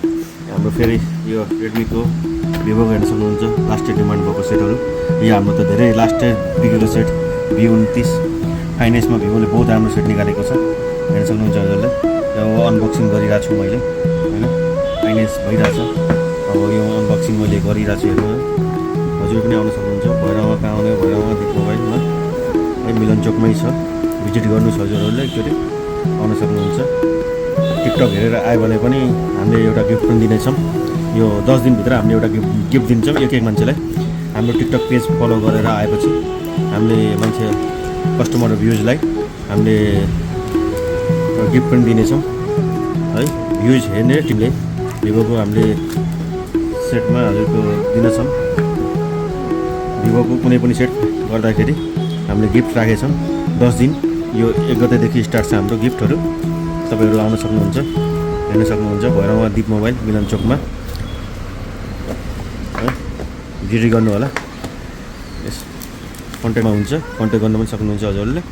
हाम्रो फेरि यो रेडमीको भिभोको हेर्न सक्नुहुन्छ लास्ट इयर डिमान्ड भएको सेटहरू। यो हाम्रो त धेरै लास्ट इयर बिकेको सेट V29 फाइनेन्समा भिभोले बहुत राम्रो सेट निकालेको छ, हेर्न सक्नुहुन्छ हजुरले। अब अनबक्सिङ गरिरहेको छु मैले होइन, फाइनेन्स भइरहेछ। अब यो अनबक्सिङ मैले गरिरहेको छु, हेर्नु हजुर पनि आउन सक्नुहुन्छ। भैरवमा कहाँ आउने, भैरवमा दिप मोबाइलमा है मिलन चोकमै छ, भिजिट गर्नुहोस् हजुरहरूले, एकचोटि आउन सक्नुहुन्छ। टिकटक हेरेर आयो भने पनि हामीले एउटा गिफ्ट पनि दिनेछौँ। यो 10 दिनभित्र हामीले एउटा गिफ्ट दिन्छौँ एक मान्छेलाई। हाम्रो टिकटक पेज फलो गरेर आएपछि हामीले मान्छे कस्टमर भ्युजलाई हामीले गिफ्ट पनि दिनेछौँ है। भ्युज हेर्ने टिमले भिभोको हामीले सेटमा हजुरको दिनेछौँ। भिभोको कुनै पनि सेट गर्दाखेरि हामीले गिफ्ट राखेछौँ 10 दिन। यो 1 गतेदेखि स्टार्ट छ हाम्रो गिफ्टहरू। तपाईँहरू आउन सक्नुहुन्छ, हेर्न सक्नुहुन्छ। भैरवमा दिप मोबाइल मिलन चोकमा है, भिजिट गर्नु होला। यस कन्ट्याक्टमा हुन्छ, कन्ट्याक्ट गर्न पनि सक्नुहुन्छ हजुरहरूले।